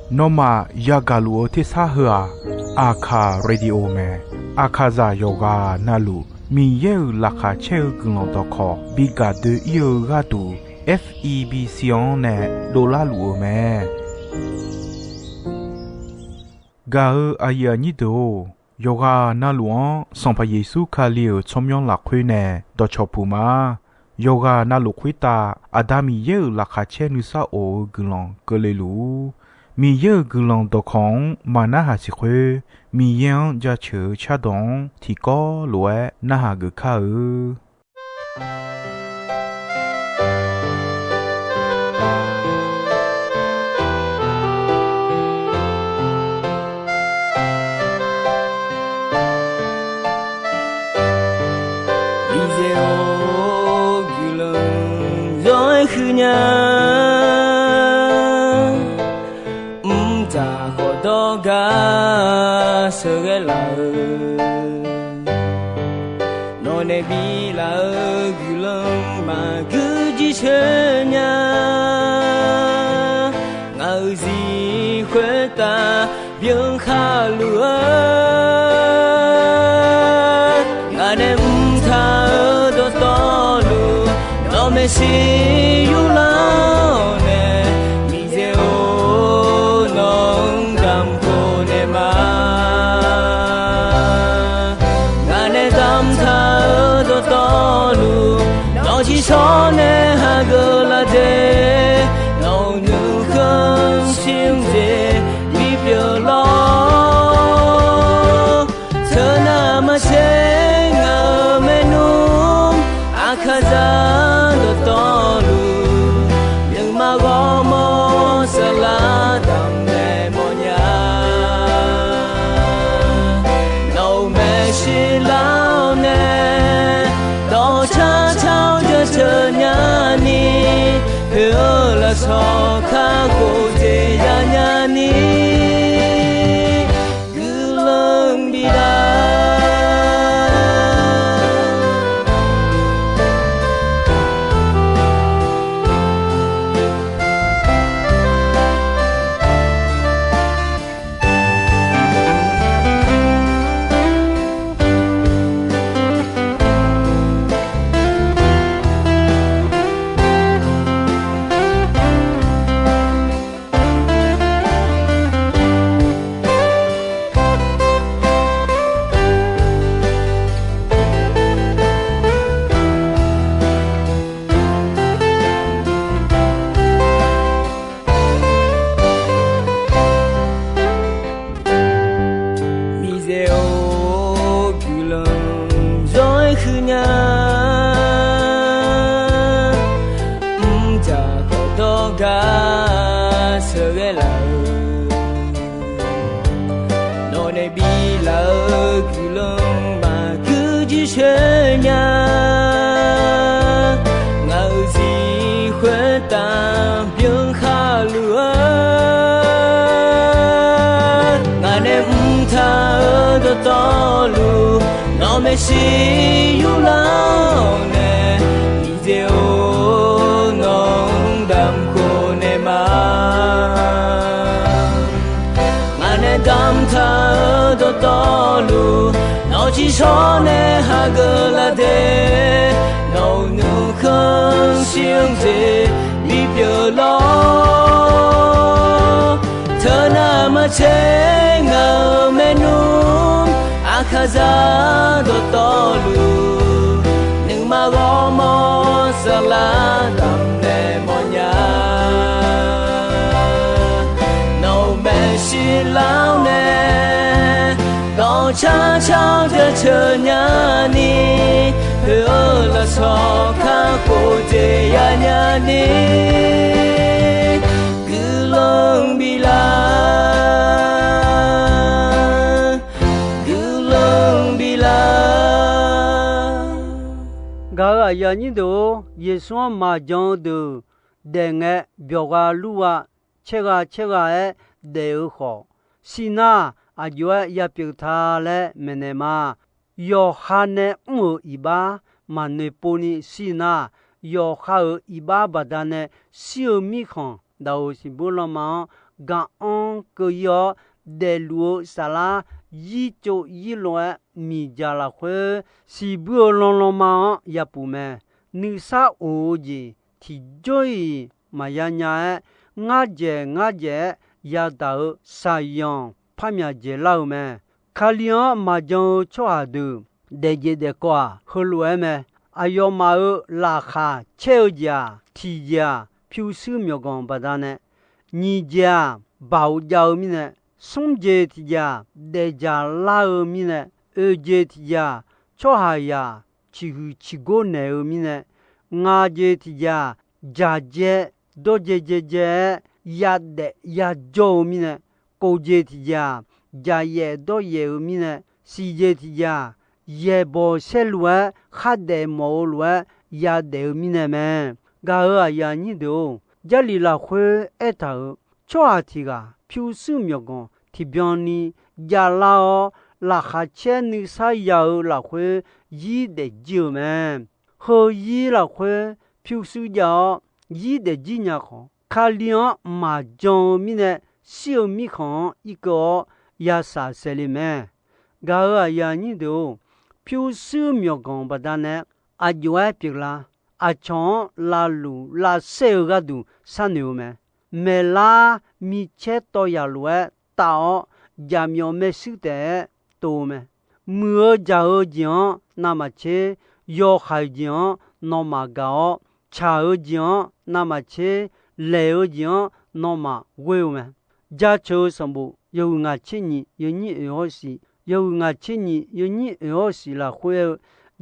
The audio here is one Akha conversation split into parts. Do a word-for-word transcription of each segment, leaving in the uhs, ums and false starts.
Nawmaf yagaq luf-eu tersar heu-aq, Aqkaq Radio mae. Aqkaqzaq yawqghaq navluf Miqyaer-euq laqkhaq caer-eu guiqlanq dawqkawq bi gaq doe-ir-eu gharduq, F E B C-anr nae dovlar luf-eu mae. Gaq-eu aqyuif aqnyir deuq-or, yawqghaq navluf-anr Sanqpaq Yeqsur Kali-euq tsawrmyanr lafkhoer nae dawqcawq puq ma. Yawqghaq navluf khoertav Aqda Miqyaer-euq laqkhaq caer nuisar of-eu guiqlanq keuvle luf-ur. Miqyaer-euq guiqlanq dawqkawq-anr maqnarhaq siq khoer, Miqyaer-anr jaceuq-eu cardawq-anr tiqkawv lof-aer narhaq geuf kar-eu. Miqyaer-or, guiqlanq zawr-aer huiq nya. Mqtav khawf dawrgar sheuqghae laf-eu, nawq nae bilaf-eu guiqlanq maqgui jircoer nya. Ngaq-euq zir khoertav byankhaq luf-eu, ngaq nae mqtav-eu dawqtawvluf, nawq maeqshi yurlar-awr nae, Miqyaer-or, nawq-anr damq khof naeq ma. Ngaq nae damqtaq-eu dawqtawvluf, nawq-eu ciqshawr nae hageuf laf de, nawq-euq nuikhanr shir-eu jeq bipyeuf lawr. Teunav maqtser ngaq-euq maernmr, Aqkaqzaq dawqtawvluf, nuima ghawrmawr saflar damqnaeq mawrnya. Nawq-euq maeqshi lar-awr nae, dawqcar car-awr jaceuq nyani, poeq-eu lafsawq kakhof jeq yanya ni, guiqlanq bif lar. Miqyaer-or, guiqlanq zawr-aer huiq nya. Mrjaq khawf dawrgar sheuqghae laf-eu, nawq nae biflaf-eu guiqlanq maqgui jircoer nya. Ngaq-euq zir khoertav byankhaq luf-eu, ngaq nae mrtaq-eu dawqtawvluf, nawq maeqshi yurlar-awr nae, Miqyaer-or, nawq-anr damq khof naeq ma. Ngaq nae damqtaq-eu dawqtawvluf, nawq-eu ciqshawr nae hageuf laf de, nawq-euq nuikhanr shir-eu jeq bipyeuf lawr. Teunav maqtser ngaq-euq maernmr, Aqkaqzaq dawqtawvluf, nuima ghawrmawr saflar damqnaeq mawrnya. Nawq-euq maeqshi lar-awr nae, dawqcar car-awr jaceuq nyani, poeq-eu lafsawq kakhof jeq yanya ni, guiqlanq biflaf, guiqlanq biflaf. Gaq-euq aqyuif aqnyir deuq-or, Yeqsur-anr maqjan-eu deuq daef ngae, byawqgha lurgha caergha caergha-aer daef-eu khawf, shir nar aqjox-aer yapyeuf ta laer maeqnaeq ma. Yawqha nae mr-euq iqbax maqnoeq pov ni shir nar, yawqha-euq iqbax baqdanae shir-eu mirkhanq Daqoq siqbuir lanma-anr gaq-anr keuv-ir-awr, daefluf-eu saflar yir tsov yir lof-aer miqdzaq lafkhoer, siqbuir-eu lan lanma-anr yapuf mae. Nuisar of-eu jeq tiqjawr-iq maqya nya-aer, ngar dzaeq ngar dzaeq-aer yadaq-eu shaqyanq par myaq dzaeqlar-euq mae. Kali-anr maqjan-eu tsawrhaq deuq daefjeq daefkawv-aq, heulof-aer mae. Aqyawfmaf-euq laqkhaq caer-eu jeq-aq, tiqjeq-aq, pyurshuir myawqganq baqdanae, nyiq jeq-aq, baoq jav-eu mirnae, smr jeq tiqjeq-aq, daefdzaq lar-eu mirnae, oeq jeq tiqjeq-aq, tsawrhaqzaq ciqhuiq ciqgor naeq-eu mirnae, ngaq jeq tiqjeq-aq, dzaqdzae dawrdzae dzaedzae-aer yadaef yajawr-eu mirnae, kov jeq tiqjeq-aq, dzaqyaef dawryaef-eu mirnae, siq jeq tiqjeq-aq, yaeqbawq saerlu-aer khardaef mawf-eu lof-aer yadaef-eu mirnae mae. Gaq-euq aqyuif aqnyir deuq-or, Jarlif lafkhoer aertaq-euq tsawrhaq tiq ghaq pyurshuir myawqganq tiqbyan ni javlar-awr, laqkhaq caer nuisar ya-eu lafkhoer zir daefjir-eu mae. Heuzir lafkhoer pyurshuir jav-awr zir daefjir nya khawf, Kali-anr maqjan-eu mirnae, shir-eu mirkhanq-anr irkeuv-awr yasaq saeq le mae. Gaq-euq aqyuif aqnyir deuq-or, pyurshuir myawqganq baqdanae aqjox-aer pyeuflar. Aqcawq-anr lavluf lavsaer-eu gharduq sharnoeq-eu mae. Maeqlar micaer tawv yaq lof-aer taf-awr, jaqmyawf maershuir taef-aer tov-eu mae. Muiq-eu jaq-eu jeq-anr navmaqtser yawhaiq jeq-anr nawmaf gaq-awr, tsaq-eu jeq-anr navmaqtser laeq-eu jeq-anr nawmaf ghoer-eu mae. Jaceuq-eu sanqbof yawhuiq ngaq tser nyiq yawnyir oeq hawr siq, yawhuiq ngaq tser nyiq yawnyir oeq hawr siq lafkhoer aer-eu,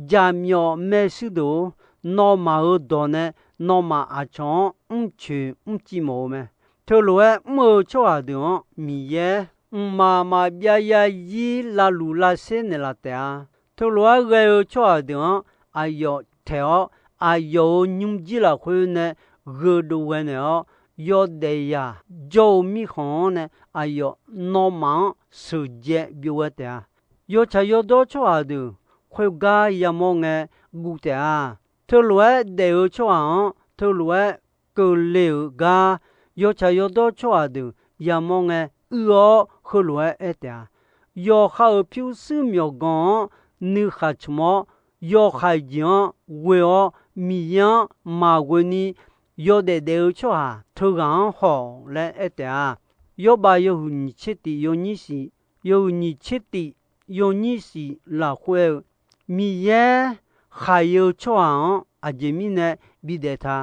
jaqmyawf maershuir deuq-or, nawmaf-euq dawq nae nawmaf aqcawq-anr mrcoeq mrciv mawf-eu mae. Teulof-aer mr-eu tsawrhaq deuq-anr Miqyaer mqmaq maqbyav zarzir lavluf lavsaer naeqlaf taef-a. Teulof-aer ghae-eu tsawrhaq deuq-anr aqyawf taeq-awr, aqyawf-euq nymrjir lafkhoer nae gheudov ghae naeq-awr, yawdaef yaq jawr-eu mirkhanq-anr nae aqyawf nawmaf-anr sheuqdzae byov ghae taef-a. Yawtsaq yawdawr tsawrhaq deuq khoergar yamawr ngae guv taef-a. Teulof-aer daef-eu tsawrhaq-anr teulof-aer keuvle-euq gar, yawtsaq yawdawr tsawrhaq deuq yamawr ngae uir-awr heulof-aer aer taef-a. Yawqha-euq pyurshuir myawqganq-anr nuikhaq tsmq-awr, yawhaiq jeq-anr ghoe-awr Miqyaer-anr maqghoe ni yawdaef daef-eu tsawrhaq teughaq-anr hawq laer aer taef-a. Yawrbav yawhuiq nyiq tser tif yawnyir siq, yawhuiq nyiq tser tif yawnyir siq lafkhoer aer-eu, Miqyaer khaiq-eu tsawrhaq-anr aqjeq mirnae bidaef ta.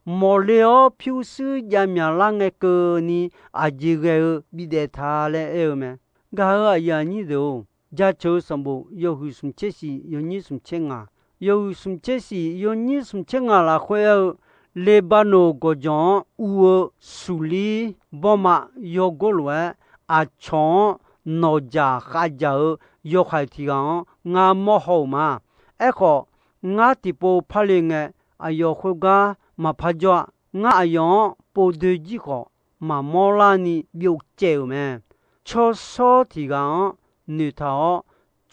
Mawqle-awr pyurshuir javmyaq lar ngae keuvni aqjeq ghae-eu bidaef ta laer aer-eu mae. Gaq-euq aqyuif aqnyir deuq-or, Jaceuq-eu sanqbof yawhuiq smq tser siq yawnyir smq tser ngaq, yawhuiq smq tser siq yawnyir smq tser ngaq lafkhoer aer-eu, Leqbaqnoq gawqjawq-anr uv-eu suqlir bawrma yawgor lof-aer, aqcawq-anr nawqjaq khavjaq-eu yawhaiq tiq ghaq-anr ngar mawr haw-euq ma. Aerkhawf, ngar tiqpov parle ngae, aqyawf khoergar maqpar jawr-a. Ngar aqyawf-anr povdoe jir khawf, maqmawr larni byov caev-euq mae. Tsawrshawr tiq ghaq-anr noeqtaq-awr,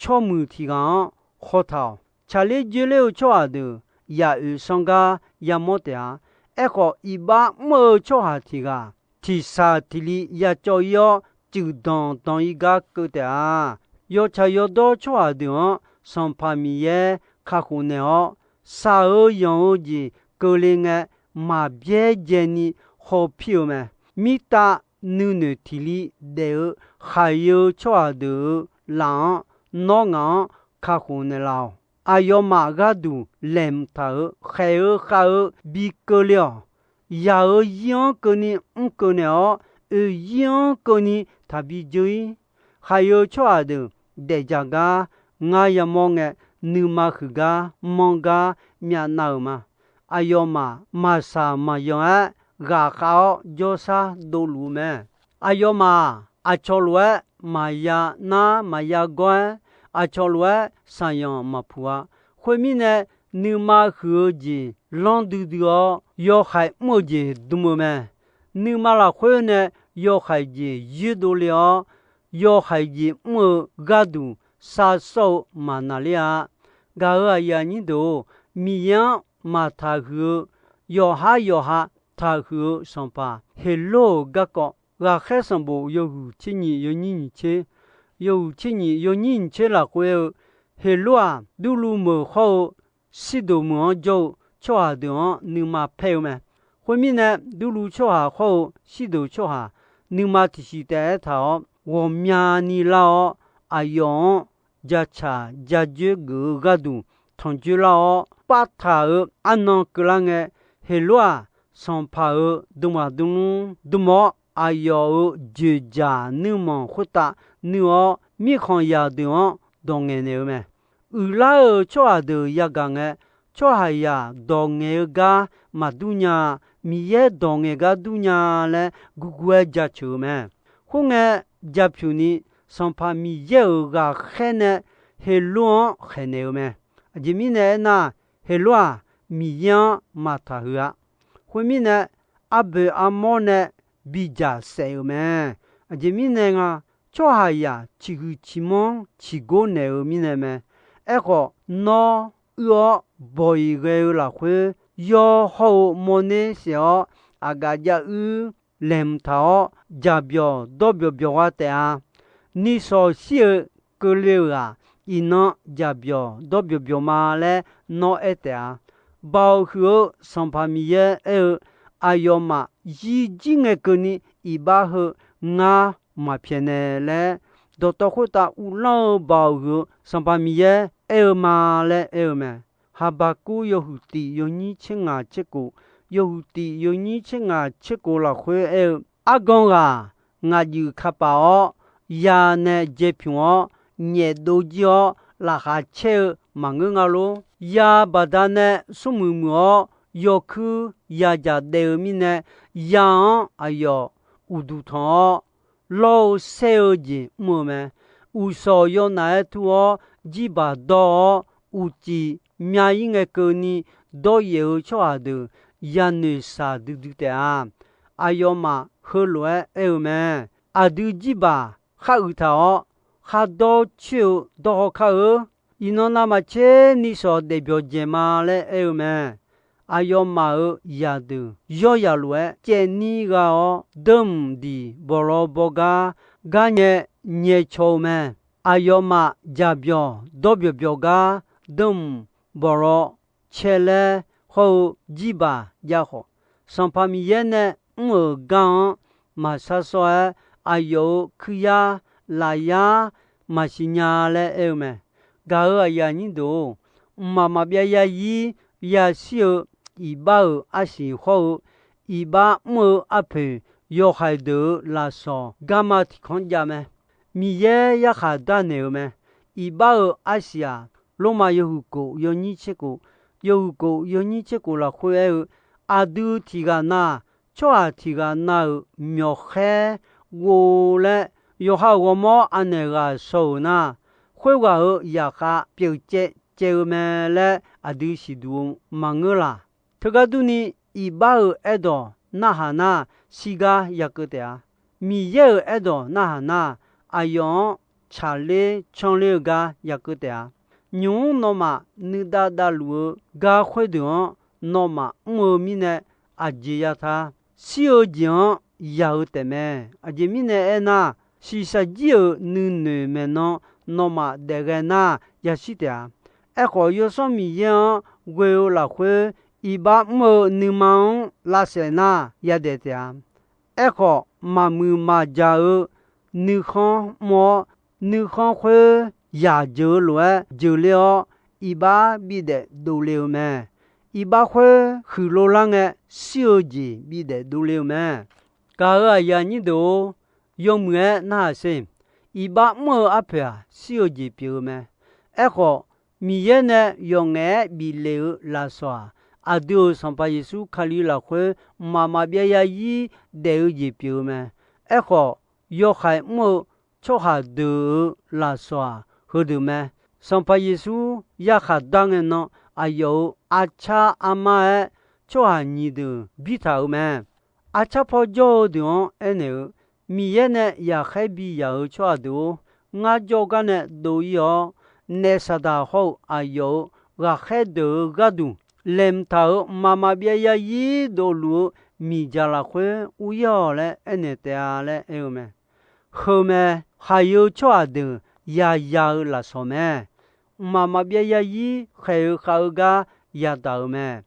tsawrmuiq tiq ghaq-anr hawtaq-awq. Tsaqler joerler-eu tsawrhaq deuq yaq oeq sanr gar yamawr taef-a. Aerkhawf, iqbax mr-eu tsawrhaq tiq ghaq tiqshaq tiq li yacawv-ir-awr, cuif danq danq-ir gar keuv taef-a. Yawtsaq yawdawr tsawrhaq deuq-anr Sanqpaq Miqyaer kakhof naeq-awr, shaq-eu yanq-eu jeq keuvle ngae, maqbyaer dzaeni hawpir-eu mae. Mirtav nuinoeq tiq li daef-eu khaqyae-eu tsawrhaq deuq-euq laf-anr, nawr ngaq-anr kakhof naeqlaf-awq. Aqyawfmaf gharduq laeqhmq taq-euq khaeq-eu khav-eu bi keuvle-awq. Yaq-euq zir-anr keuvni mr keuv naeq-awr, oeq zir-anr keuvni taqbi dzeur-ir. Khaqyae-eu tsawrhaq deuq daefdzaq gar ngar yamawr ngae, nuima huiqgar manr gar myavnav-euq ma. Aqyawfmaf maqshaq maqyan-aer ghaqkhav-awr jawrshar dovluf-eu mae. Aqyawfmaf-aq, aqcawq lof-aer maqya nar maqya gawr-aer, aqcawq lof-aer shaqyanq maqpuq-a. Khoermirnae, nuima huiq-eu jeq lanr duidui-awr, yawhaiq mr-eu jeq dm-eu mae. Nuima lafkhoer nae yawhaiq jeq yoerdov le-awr, yawhaiq jeq mr-eu gharduq sar sawr-eu maqnaqler-a. Gaq-euq aqyuif aqnyir deuq-or, Miqyaer-anr maqtaq huiq-eu yawqhar yawqha taqhuiq-eu sanqpaq Heqlor-euq garkawv, ghaqkhaer sanqbof yawhuiq tser nyiq yawnyir nyiq tser, yawhuiq tser nyiq yawnyir nyiq tser lafkhoer-eu, Heqlor-aq, Durluv meuq hawr-eu Sirdoq meuq-anr jawr-eu tsawrhaq deuq-anr nuima paer-eu mae. Khoermirnae, Durluv tsawrhaq hawr-eu Sirdoq tsawrhaq nuima tiqsiq taef-aer taq-awr, ghawqmyani lar-awr, aqyawf-anr jacaq jajoer geuf-eu gharduq tanqjoer lar-awr, partaq-euq arnan keuvlar ngae, Heqlor-aq, sanqpaq-euq dmqhaq dmlmr dmq-awr, aqyawf-euq joeqjaq nuirmanq khoertav nuir-awr, mirkhanqzaq deuq-anr dawq ngaeqnaeq-eu mae. Uiqlar-euq tsawrhaq deuq yagaq ngae, tsawrhaqzaq dawq ngaeq-eu gar maqdur nya-a, Miqyaer dawq ngaeq gar dur nya laer gurgur-aer jaceuq-eu mae. Khoerngae, jaqpyuq ni Sanqpaq Miqyaer-euq ghaqkhaer nae Heqlor-anr khaeqnaeq-eu mae. Aqjeq mirnae aernar, Heqlor-aq, Miqyaer-anr maqtaq huiq-a. Khoermirnae, arboeq armawr nae bidzaq saef-euq mae. Aqjeq mirnae nga, tsawrhaqzaq ciqhuiq ciqmanr ciqgor naeq-eu mirnae mae. Aerkhawf, nawr uir-awr bawq-iq ghae-eu lafkhoer, yawr hawr-eu mawrner saef-awr, aqgaf jav uir laeqhmq taq-awr, jaqbyawq dawrbyawq byawq gha taef-a. Nishawq shir-eu keuvle-euq-aq, iqnan jaqbyawq dawrbyawq byawq ma laer nawr aer taef-a. Baoq huiq-eu Sanqpaq Miqyaer aer-eu, aqyawfmaf zirjir ngae keuvni iqbax heu ngar maqpyaeqnaeq laer, dawqtawv khoertav uvlanr-eu Baoq huiq-eu Sanqpaq Miqyaer aer-eu ma laer aer-eu mae. Haqbaqkuv yawhuiq tif yawnyir tser ngaq tser kof, yawhuiq tif yawnyir tser ngaq tser kof lafkhoer aer-eu, argan ghaq ngaq juif kapaf-awr, ya nae jae pyuq-awr, nyaef dov jir-awr, laqkhaq caer-eu maqngeur nga lor. Ya baqda nae smrmuiq muiq-awr, yawkuir ya jaq daev-eu mirnae, ya-anr aqyawf uqduq tanq-awr, lawr-eu saer-eu jeq mr-eu mae. Uqshawq yawnaf-aer tur-awr, jirbaq dawr-awr, uqcif myav-ir ngae keuvni dawryaef-eu tsawrhaq deuq yanoeq shaq duidui taef-a. Aqyawfmaf heulof-aer aer-eu mae. Aqdui jirbaq khar uiq taq-awr, khardawr coer-eu dawr haw kar-eu. Iqnan navmaqtser nishawq daefbyawq dzaeq ma laer aer-eu mae. Aqyawfmaf-euq zaqdeuq yawryaq lof-aer caevni gha-awr, deuqmq diq bawqlawv baw gar, garnyae nyaecaw-eu mae. Aqyawfmaf jaqbyawq dawrbyawq byawq gar, deuqmq bawqlawv cae laer hawr-eu jirbaq jav khawf, Sanqpaq Miqyaer nae mr-euq gar-anr maqshar sawr-aer, aqyawf-euq kuiryar lafyar maqsiq nya laer aer-eu mae. Gaq-euq aqyuif aqnyir deuq-or, mqmaq maqbyav yarzir yashir-eu iqbax-euq arsiq hawr-eu, iqbax mr-eu arpoeq yawhaiq deuq-euq lafsawq garma tiqkanr jav mae. Miqyaer yarkhaq darnaeq-eu mae. Iqbax-euq arsiq-aq, Lormav yawhuiq kof yawnyir tser kof, yawhuiq kof yawnyir tser kof lafkhoer aer-eu, aqdui tiqghaq na, tsawrhaq tiqghaq na-euq myawqkhaer ghov laer, yawqha-euq ghawrmawr anaeq ghaq shaw-euq nar, khoerghaq-euq zaqkhav pyeuf caev caev-eu mae laer aqdui siqduq-eu maqngeur laq. Teugar durni, iqbax-euq aerdawq narhaq nar, shirgar yakeuv taef-a. Miqyaer-euq aerdawq narhaq nar, aqyawf-anr tsaqler canler-eu gar yakeuv taef-a. Nymq-mr nawmaf nuidav davluf-eu gar khoerdeuq-anr nawmaf mr-eu mirnae, aqjeq ya ta. Shir-eu jeq-anr yaq-eu taefmae. Aqjeq mirnae aernar, shiqshaq jir-euq nuinoeq maeqnan nawmaf daefghae nar yashir taef-a. Aerkhawf, Yawsanr Miqyaer-anr ghoe-eu lafkhoer iqbax mr-eu nuima-anr lavsaef nar yadaef taef-a. Aerkhawf, maqmuiq maqjaq-eu nuikhanr mr-awr, nuikhanr khoer yaq jeuq-eu lof-aer jeuqler-awr, iqbax bidaef dovle-eu mae. Iqbax khoer huiqlov lar ngae, shir-eu jeq bidaef dovle-eu mae. Gaq-euq aqyuif aqnyir deuq-or, yawmuiq-aer narhaq sher. Iqbax mr-eu arpoeq-aq, shir-eu jeq pyeuf-eu mae. Aerkhawf, Miqyaer nae yawf ngaef-aer bif lef-eu lafsawq-aq, aqdui-euq Sanqpaq Yeqsur Kali lafkhoer mqmaq maqbyav yarzir daef-eu jeq pyeuf-eu mae. Aerkhawf, yawhaiq mr-eu tsawrhaq deuq-euq lafsawq-aq, heudeuq mae. Sanqpaq Yeqsur yarkhaq dar ngae nan, aqyawf-euq arcar armar-aer tsawrhaq nyiq deuq birtaq-euq mae. Arcar paw jawr-eu deuq-anr aernaeq-eu, Miqyaer nae yaqkhaer bi yaq-euq tsawrhaq deuq-or, ngar jawrgar nae dov-ir-awr, naef Saqdaq hawr-eu aqyawf-euq ghaqkhaer deuq-euq gharduq laeqhmq taq-euq mqmaq maqbyav yarzir dovluf-eu miqdzaq lafkhoer ur-ir-awq laer aernaeq taef-a laer aer-eu mae. Heu mae, khaqyeu tsawrhaq deuq yaya-eu lafsawq mae. Mqmaq maqbyav yazir khaeq-eu khav-eu gar yadaq-euq mae.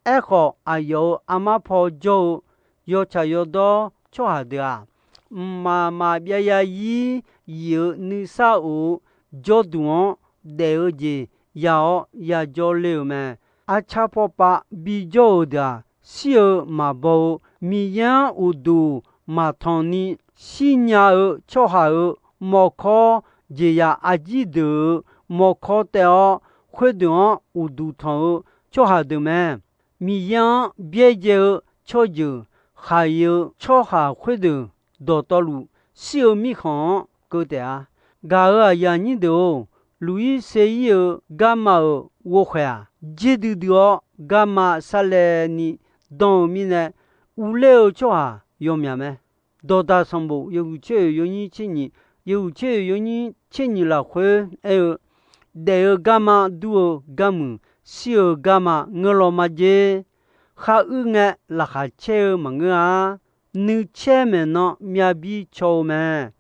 Aerkhawf, aqyawf-euq armar paw jawr-eu yawtsaq yawdawr tsawrhaq deuq-aq, mqmaq maqbyav yazir yif-eu nuisar of-eu jawrduq-anr daef-eu jeq ya-awr yajawr ler-euq mae. Arcar pawpav bijawr-euq deuq-aq, shir-eu maqbaw-eu, Miqyaer-anr uqduq maqtanq ni shirnya-eu tsawrhaq-euq mawrkawr jeqzaq arjir deuq-euq mawrkawr taev-awr, khoerdeuq-anr uqduq tanq-eu tsawrhaq deuq mae. Miqyaer-anr byaerdzae-eu tsawrjeuq khaqyeu tsawrhaq khoerdeuq dawqtawvluf shir-eu mirkhanq-anr keuv taef-a. Gaq-euq aqyuif aqnyir deuq-or, luq-ir ser-ir-eu garma-euq ghovkhaeq-aq, jer duidui-awr garma sarlaevni dan-eu mirnae, uvler-eu tsawrhaq yawmyaq mae. Dawqdaq sanqbof yawhuiq tser oeq yawnyir tser nyiq, yawhuiq tser oeq yawnyir tser nyiq lafkhoer aer-eu, daef-eu garma dur-eu garmuiq, shir-eu garma ngeur law ma jer. Khar uir ngae, laqkhaq caer-eu maqngeur-a. Nuicaer maeqnan myavbir caw-eu mae.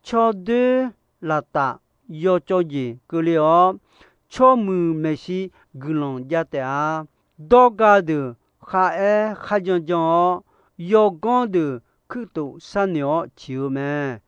Tsawrdoer laqtaf yawcawv jeq keuvle-awr, tsawrmuiq maeqshi guiqlanq jav taef-a. Dawrga deuq kharaer kharjan jan-awr, yawganr deuq kuirtof sharnoeq-awr ciq-eu mae.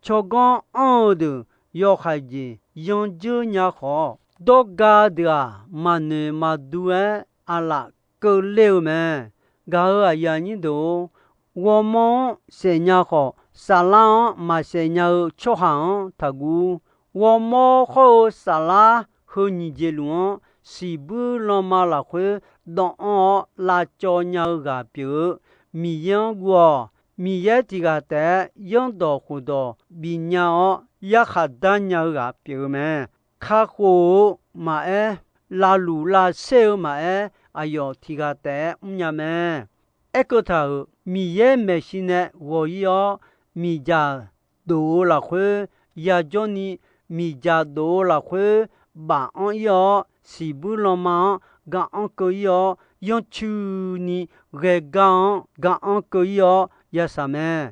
Tsawrganr anr-eu deuq yawhaiq jeq yandzeur nya khawf, dawrga deuq-aq, maqnoeq maqdur-aer aqlaf keuvler-eu mae. Gaq-euq aqyuif aqnyir deuq-or, ghawrmawr-anr saef nya khawf, saflar-anr maqsaef nya-eu tsawrhaq-anr taqguv. Ghawrmawr hawr-eu saflar heu nyiq jeq luf-anr, siqbuir lanma lafkhoer dawvanr-awr lavcawv nya-eu ghaq pyeuf-eu, Miqyaer-anr guv-awq. Miqyaer tiq ghaq taef-aer yanrdawq khofdawq bifnya-awr, yarkhaq dar nya-eu ghaq pyeuf-eu mae. Kakhof-eu maqaer, lavluf lavsaer-eu maqaer, aqyawf tiq ghaq taef-aer mrnya mae. Aerkeuv taq-euq Miqyaer maeqshi nae ghawq-ir-awr, miqdzaq dof-eu lafkhoer yajawr ni, miqdzaq dof-eu lafkhoer baf anr-ir-awr, siqbuir lanma-anr ga anr keuv-ir-awr, yanrcuini ghaegar-anr ga anr keuv-ir-awr yashaq mae.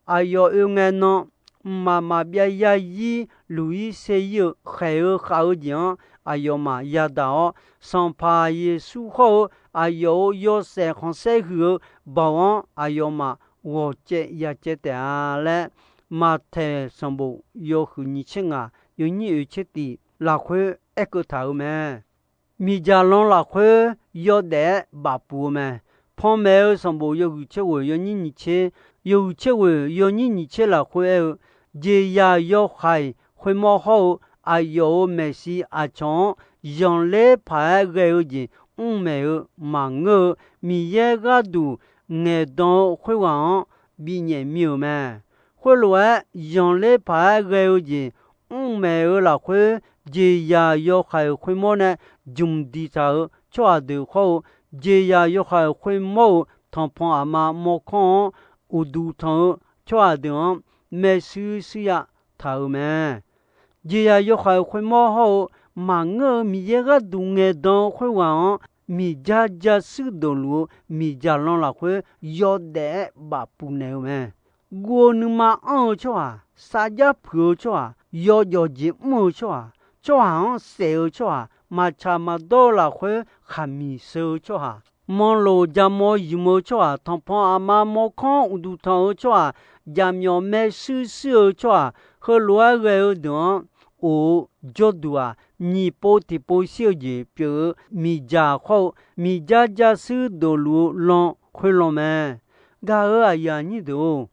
Aqyawf oe ngae nan, mqmaq maqbyav yazir luq-ir ser-ir-eu khaeq-eu khav-eu jeq-anr aqyawfmaf yadaq-awr, Sanqpaq Yeqsur hawr-eu aqyawf-euq yawshaef khanqsaer huiq-eu baoq-anr aqyawfmaf ghawqcaev yacaev taef-a laer, Maqtaeq sanqbof yawhuiq nyiq tser ngaq yawnyir oeq tser tiq lafkhoer aerkeuv taq-euq mae. Miqdzaq lan lafkhoer yawdaef-aer bafpuq-eu mae. Panmaeq-eu sanqbof yawhuiq tser ghoeq yawnyir nyiq tser, yawhuiq tser ghoeq yawnyir nyiq tser lafkhoer aer-eu, jeqzaq yawhaiq khoermawr hawr-eu aqyawf-euq maeqshi aqcawq-anr zanqler paq-aer ghae-eu jeq mr maeq-eu maqngeur-eu, Miqyaer gharduq ngaeqdan-eu khoerghaq-anr binyaef mir-euq mae. Khoerlof-aer zanqler paq-aer ghae-eu jeq mr maeq-eu lafkhoer, jeqzaq yawhaiq khoermawr nae jmq diqtaq-euq tsawrhaq deuq hawr-eu, jeqzaq yawhaiq khoermawr-euq tanqpanq aqma mawrkawr-anr uqduq tanq-eu tsawrhaq deuq-anr maershuir shuir ya taq-euq mae. Jeqzaq yawhaiq khoermawr hawr-eu maqngeur-eu Miqyaer gharduq ngaeqdan-eu khoerghaq-anr, miqjar jarshuir dawqluf-eu miqdzaq lan lafkhoer yawdaef-aer bafpuq naeq-eu mae. Guv-eu nuima anr-eu tsawrhaq, sarjar puiq-eu tsawrhaq, yawjawf jeq mr-eu tsawrhaq, tsawrhaq-anr saef-eu tsawrhaq, maqtsaq maqdawr-eu lafkhoer khaqmiq sheu-eu tsawrhaq, manloq jamaw ymq-eu tsawrhaq, tanqpanq aqma mawrkawr-anr uqduq tanq-eu tsawrhaq, jaqmyawf maershuir shuir-eu tsawrhaq, heulof-aer ghae-eu deuq-anr of-eu jawrduq-aq, nyiq pov tiqpov shir-eu jeq pyeuf-eu miqdzaq hawr-eu miqjar jarshuir dawqluf-eu lan khoerlan mae. Gaq-euq aqyuif aqnyir deuq-or,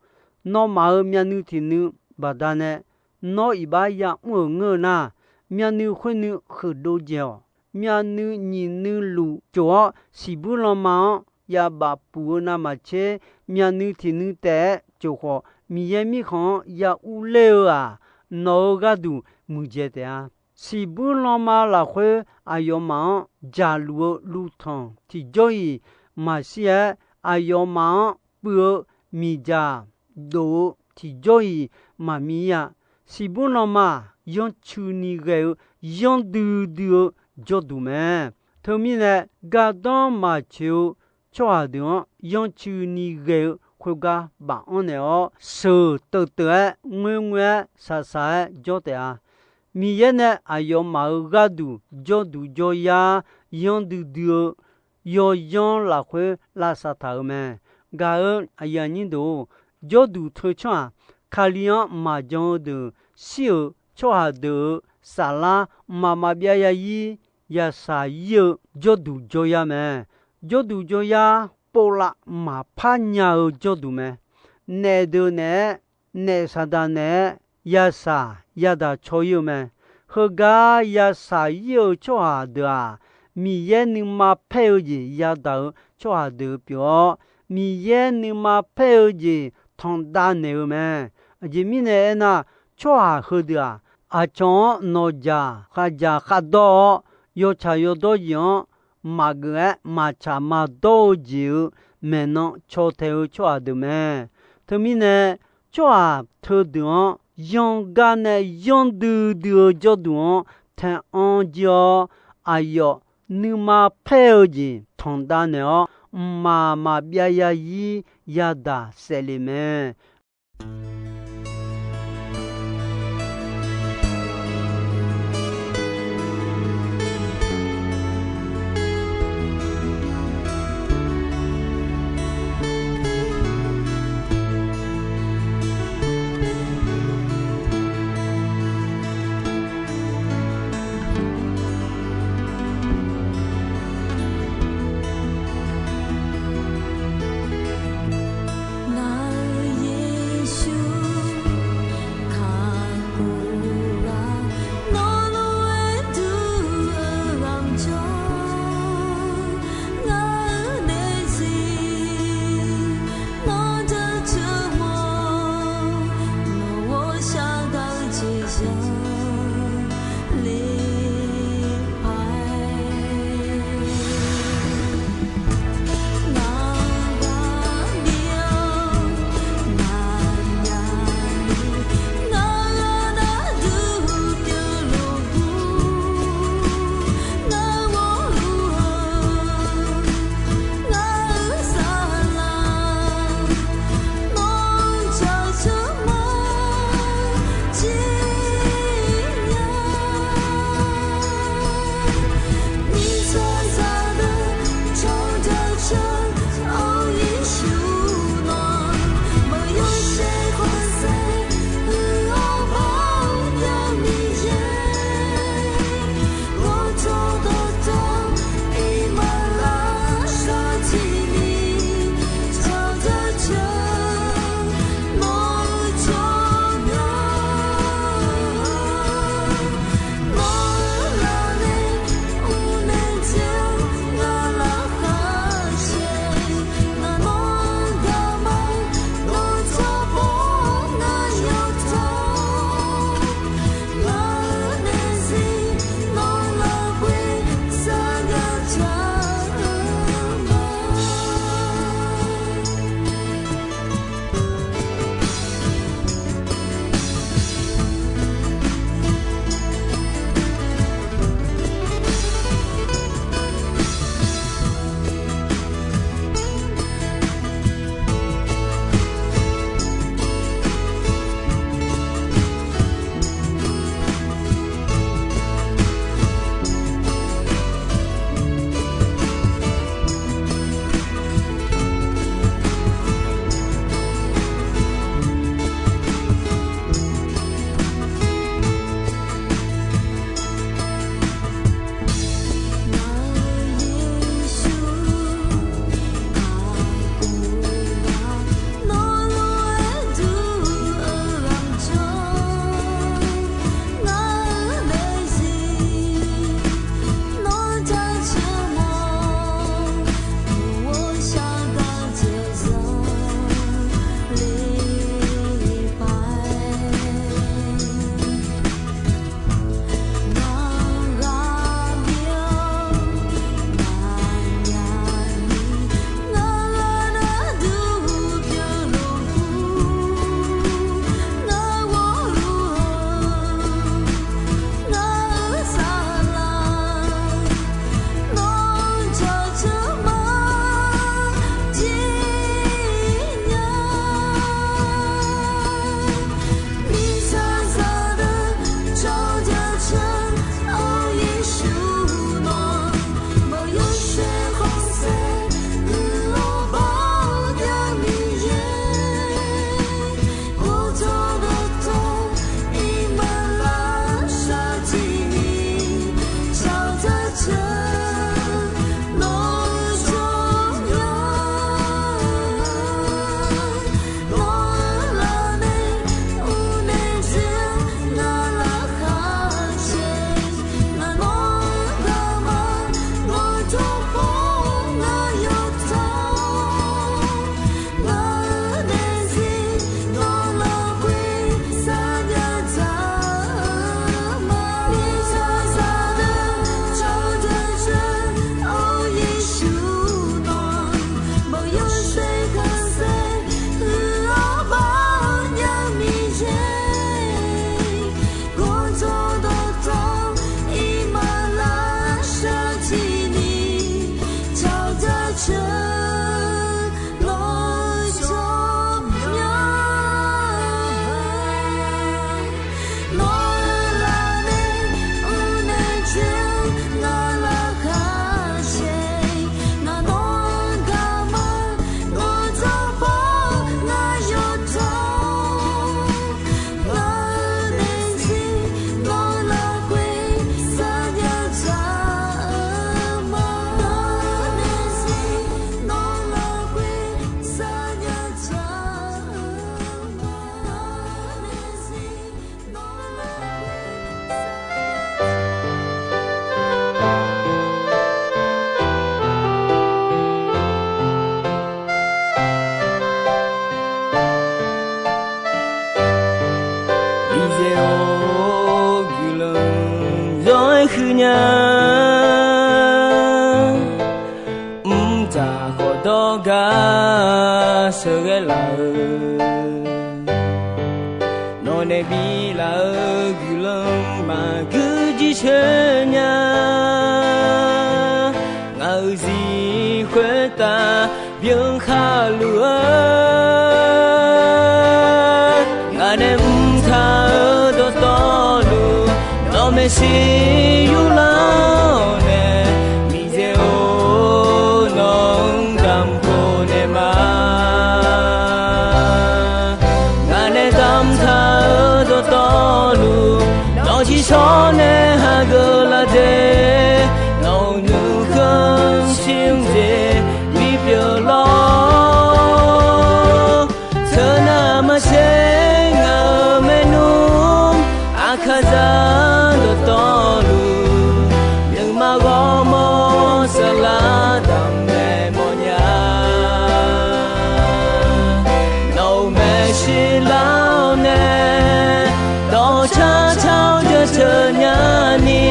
nawmaf-euq myavnuiv tiqnuiv baqdanae nawr iqbax ya'mr-euq ngeur-eu nar, myavnuiv khoernuiv huiqdov dzaeq-awq. Myavnuiv nyiq nuiv luf cof-awr siqbuir lanma-anr yabaf puq-eu navmaqtser, myavnuiv tiqnuiv taef-aer cof khawf, Miqyaer Mirkhanq-anr ya urler-eu-aq, nawq-euq gharduq muiqdzaeq taef-a. Siqbuir lanma lafkhoer aqyawfmaf-anr dzaqluf-eu luvtanq tiqjawr-iq maqshir-aer, aqyawfmaf-anr puiv-eu miqdzaq dof-eu tiqjawr-iq maqmiv-ir-a. Siqbuir lanma-aq, yanrcuini ghae-eu yanrdui dui-eu jawrduq mae. Teumirnae, gardanr maqtsoeq-eu tsawrhaq deuq-anr yanrcuini ghae-eu khoergar baf-anr naeq-awr, sheuq teuf teuf-aer ngoerngoer-aer shaqshaq-aer jawr taef-a. Miqyaer nae aqyawfmaf-euq gharduq jawrduq jawryar yanr duidui-eu yawyanr lafkhoer lavsav taq-euq mae. Gaq-eu aqyuif aqnyir deuq-or, jawrduq teu tsawrhaq, Kali-anr maqjan-eu deuq shir-euq tsawrhaq deuq-euq saflar mqmaq maqbyav yazir yashaq ir-eu jawrduq jawryar mae. Jawrduq jawryar povlav maqpar nya-eu jawrduq mae. Naef deuq naeq-aer, naef saqdaq naeq-aer yashaq yadaq caw ir-eu mae. Heugar yashaq ir-eu tsawrhaq deuq-aq, Miqyaer nuima paer-eu jeq yadaq-eu tsawrhaq deuq pyeuf-awr, Miqyaer nuima paer-eu jeq tanqdav naeq-eu mae. Aqjeq mirnae aernar, tsawrhaq heudeuq-aq, aqcawq-anr nawqjaq khavjaq khavdawr-awr, yawtsaq yawdawr jeq-anr maqgeuf-aer maqtsaq maqdawr-eu jeq-euq maeqnan caw taeq-eu tsawrhaq deuq mae. Teumirnae, tsawrhaq teudeuq-anr yanr gar nae yanr duidui-eu jawrduq-anr taeq-anr jir-awr, aqyawf nuima paer-eu jeq tanqdav naeq-awr, mqmaq maqbyav yazir yadaq saef le mae. sheuqghae laf-eu, nawq nae bi laf-eu guiqlanq maqguir jircoer nya. Ngaq-euq zir khoertav byan khaluf-eu, ngaq nae mrtaq-eu dawqtawvluf, nawq maeqshi yurlar-awr nae, Miqyaer-or, nawq-anr damq khofnaeq ma. Ngaq nae damqtaq-eu dawqtawvluf, nawq tiqshawr nae hageuf laf dzae, nawq-euq nuikhanr shir mr dzae bipyeuf lawr. Teunav maqtser ngaq-euq maernmr, aqkaqzaq dawqtawvluf, nuima ghawrmawr saflar damqnaeq mawrnya. Nawq-euq maeqshi lar-awr nae, dawqcar car-awr jaceuq nyani,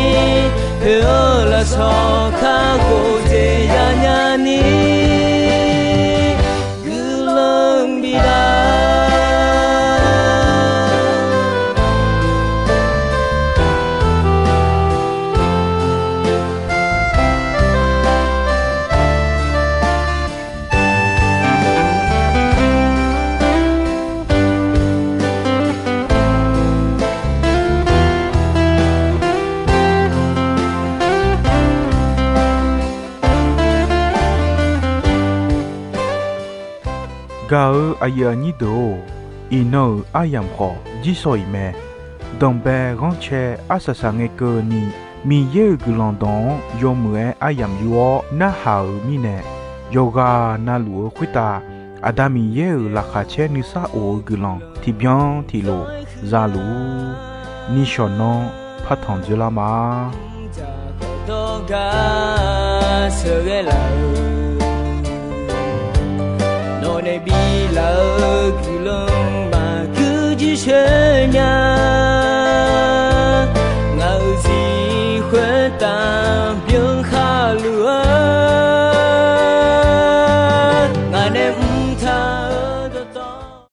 hoeq-eu lafsawq kakhof dzaeq yanya ni, guiqlanq bidaq. Gaq-eu aqyuif aqnyir deuq-or, iqnan-euq aryamq khawf jirsawq iq mae. Danqbae ghanrcae arsaq saq ngae keuvni, Miqyaer-euq guiqlanq dawq-anr yawmuiq-aer aryamq yur-awr narhaq-euq mirnae, yawqghaq navluf-eu khoertav Aqda Miqyaer-euq laqkhaq caer nuisar of-eu guiqlanq tiqbyan tiqlof za luf-ur. Nishawq nanr partanq dzoerlar ma. Nawq nae bi laf-eu guiqlanq maqguir jircoer nya.